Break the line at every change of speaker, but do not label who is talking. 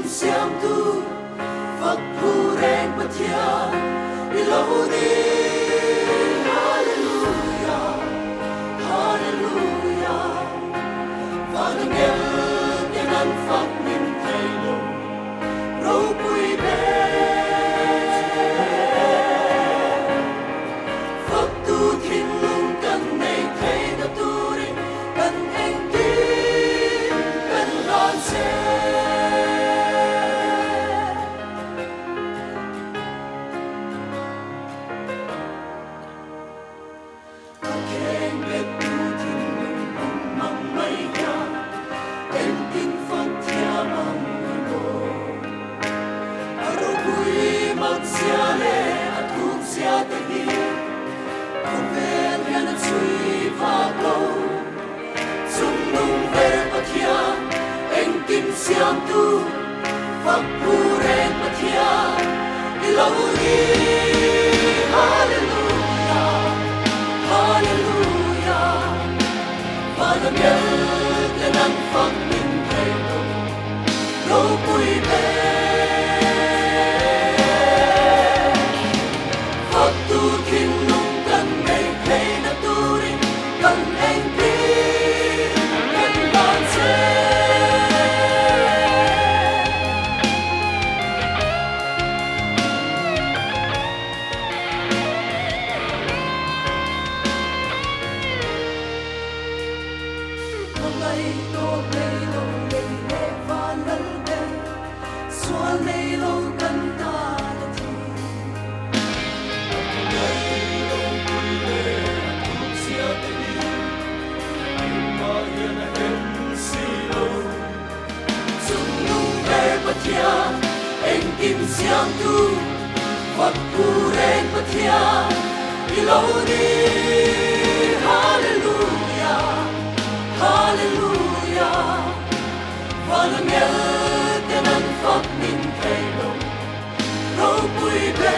siamtu fak phu reng Pathian i lo ni. Hallelujah, Hallelujah, van angel ten an fak ning thei lo, ropui ber. Faktu thinlung kan nei theihna turin kan engkim kan hlan che. A kheng bettu thinlung hmun mang mai hian engtin fak thiam ang i maw? A ropui mak zia leh a thuk zia te hi khawvel hian a chhui phak lo. Chungnung ber Pathian engkim siamtu fak phu reng Pathian i lo ni. Hallelujah, Hallelujah, van a ngel ten an fak ning thei lo. Ropui ber Faktu thinlung kan nei theihna turin kan engkim kan hlan che. Ka ngaihtuah nei lo lei leh van lal ber, sual nei lo kan tan a thi. Ka ngaih lo pui leh a thuk zia te hi, engmah hian a hem si lo. Chungnung ber Pathian, engkim siamtu, fak phu reng Pathian i lo ni. Hallelujah, Hallelujah, van a ngel ten an fak ning thei lo, ropui ber.